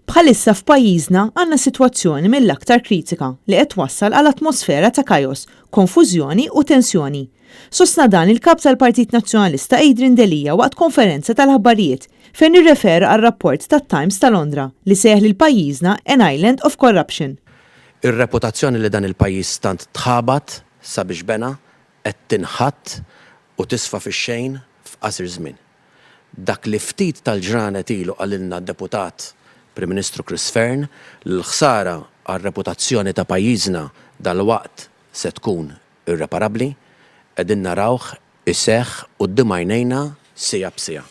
Bħalissa f'pajjiżna għandna sitwazzjoni mill-aktar kritika li qed twassal għal atmosfera ta' kaos, konfużjoni u tensjoni. Sostna dan il-Kap tal-Partit Nazzjonalista Adrian Delia waqt konferenza tal-aħbarijiet fejn irrefera għar-rapport tat-Times ta' Londra li sejjaħ lil pajjiżna an island of corruption. Ir-reputazzjoni li dan il-pajjiż tant tħabat sabiex bena qed tinħatt u tisfa fix-xejn f'qasir żmien. Dak li ftit tal-ġranet ilu qalilna d-Deputat Prim Ministru Chris Fearne li l-ħsara għar-reputazzjoni ta' pajjiżna dalwaqt se tkun irreparabbli, qegħdin narawh iseħħ quddiem għajnejna siegħa b'siegħa.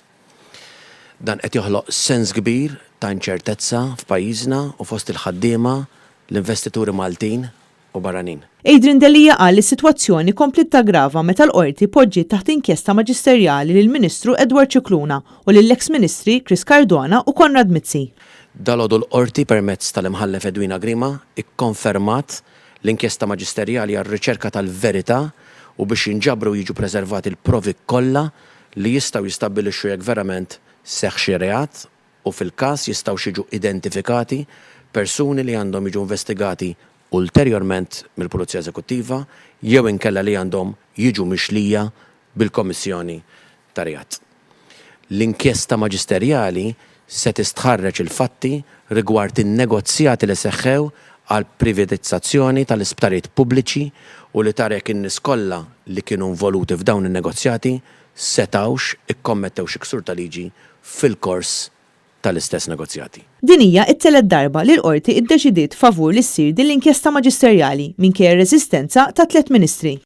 Dan qed joħloq sens kbir ta' inċertezza f'pajjiżna u fost il-ħaddiema, l-investituri Maltin u barranin. Adrian Delia qal li s-sitwazzjoni kompliet taggrava meta l-Qorti poġġiet taħt inkjesta maġisterjali lill-Ministru Edward Scicluna u lill-eks Ministri Chris Cardona u Konrad Mizzi. Dalgħodu l-Qorti permezz tal-Imħallef Edwina Grima ikkonfermat l-inkjesta maġisterjali għar-riċerka tal-verità u biex jinġabru u jiġu preservati l-provi kollha li jistgħu jistabbilixxu jekk verament seħħ xi reat u fil-każ jistgħux jiġu identifikati persuni li għandhom jiġu investigati ulterjorment mill-Pulizija Eżekuttiva jew inkella li għandhom jiġu mixlija bil-kommissjoni ta' reat. L-inkjesta maġisterjali se tistħarreġ il-fatti rigward in-negozjati li seħħew għall-privatizzazzjoni tal-isptarijiet pubbliċi u li tara jekk in-nies kollha li kienu involuti f'dawn in-negozjati setgħux ikkommettew xi ksur ta' liġi fil-kors tal-istess negozjati. Din hija t-telet darba li l-Qorti ddeċidiet favur li ssir din l-inkjesta maġisterjali minkejja r-reżistenza ta' tlett Ministri.